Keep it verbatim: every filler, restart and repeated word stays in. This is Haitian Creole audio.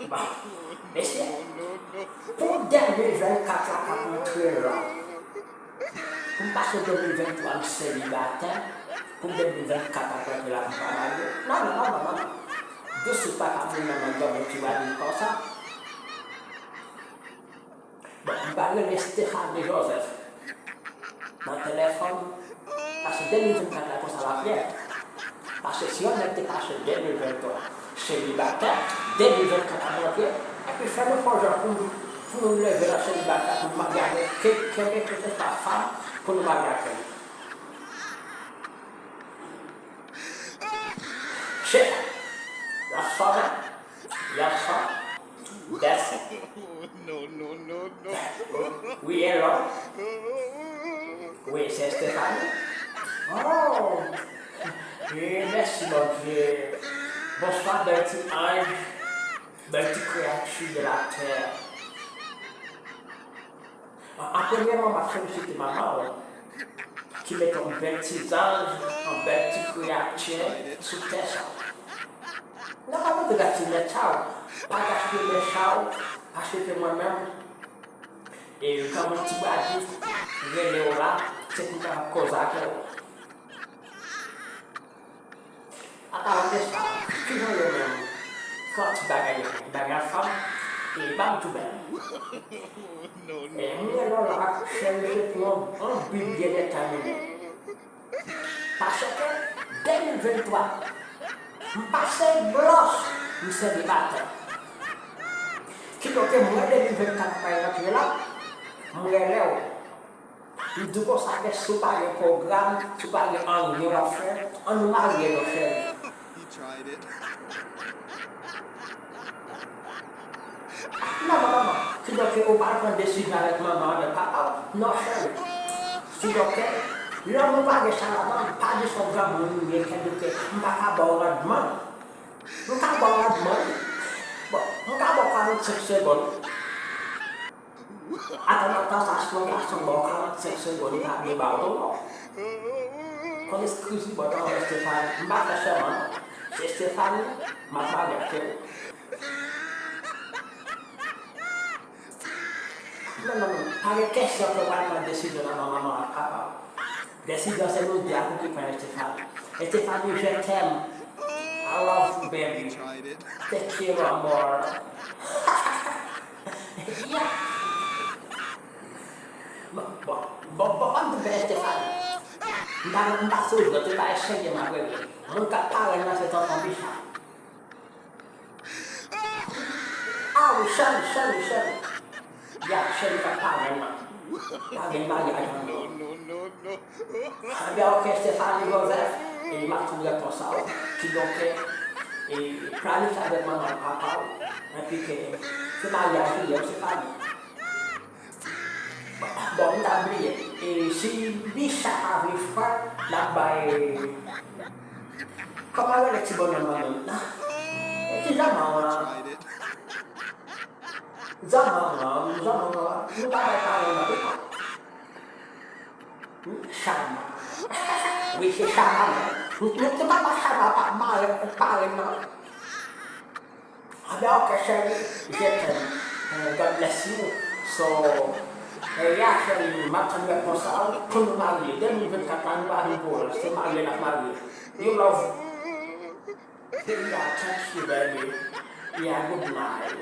Bon, mesye, pou de mil vennkat la k ap antre la, pou m pase de mil venntwa m selibatè, pou de mil vennkat ap antre la m pa marye. Non, non, non, non, non, non. Dous ou pa ka mouri nan men granmoun ki va di konsa. Bon, m pa rele Stephanie Joseph nan telefòn, paske de mil vennkat la konsa l ap ye. Paske si yon nèg te pase de mil venntwa selibatè, de mil vennkat ap rantre, epi fè nou fè yon jan pou, pou nou leve nan selibatè, pou nou marye avèk ke, kenbe keseswa fanm, pou nou marye avèk li. Chita. L ap sònnen. L ap sònnen. Dèsi. No, no, no, no. Wi, hello. Wi, se Stephanie. Oh. E, mèsi, Bondye. Bonswa, bèl ti anj. Bèl ti kreyati de la tè. An, an premyèman, m ap felisite manman w ki mete yon bèl ti zanj, yon bèl ti kreyati sou tè sa. N a pa mete gad ti mèt sa w, pa gaspiye mèt sa w, paske mwen menm, e, kòm yon ti bradis, rele w la, se pou m kapab koze avè w. Apa w te sa, kijan yo menm? Fè yon ti bagay, yon ti bagay ansanm, e ban m tou bèl. E mwen lò la, chèri, se pou yon, yon bib byen detèmine. Paske, de mil venntwa, m pase blanch, m selibatè. Kidonk, mwen de mil vennkat pa rantre la, m rele w. M di w konsa ke si w pa gen pwogram, si w pa gen anyen w ap fè, ann nou marye non cheri. Non, non, non, non. Kidonk ou pral pran desizyon avèk manman w, avèk papa w. Non cheri. Kidonk, lè nou pa gen sa ladan, pa di se yon granmoun ou ye, kidonk m pa ka ba w randman. M ka ba w randman wi. Bon, m ka ba w karannsenk segonn. Atann, atann, sa si yon gason ba w karannsenk segonn, li pa vle ba w tou non. Konn eskiz li, bon, tann Stephanie, m pa fè sèman non. Se Stephanie, m ap marye avè w. Non, non, non, pa gen kesyon ke w pral pran desizyon nan men manman w ak papa w. Desizyon se nou de a pou ki pran Stephanie. Stephanie, je t'aime. I love you, baby. Te quiero, amor. Yeah. Bon, bon, bon, bon, ban m tou bèl Stephanie. M pa, m pa sou jwèt, se pa serye m ap regle. Moun k ap pare nan se tonton Bicha. Ah wi, chèri, chèri, chèri. Ya, chèri, pa, pa gen nan. Pa gen maryaj ankò. Ebyen, ok, Stephanie Joseph, e m ap tann repons sa w. Kidonk, e planifye avèk manman ak papa w, epi ke se maryaj li ye, se pa li. Bon, m ta bliye. E si Bicha pa vle frè, n ap bay. Kòman rele ti bonnonm nan menm? E ti zanmanm lan. Zanmanm lan, zanmanm lan. Nou pa bay parenn nan, wi. Chama. Wi, se Chama, non. Nou, nou, nou pa ba Chama pa, parenn, parenn nan. Ebyen, ok, cheri, je t'aime. Eh, God bless you. So, eh, ya, cheri, m ap tann repons sa pou nou marye. De mil vennkat la, nou pa vin pou se marye n ap marye. You love. Yeah, thank you, baby. Yeah, good night.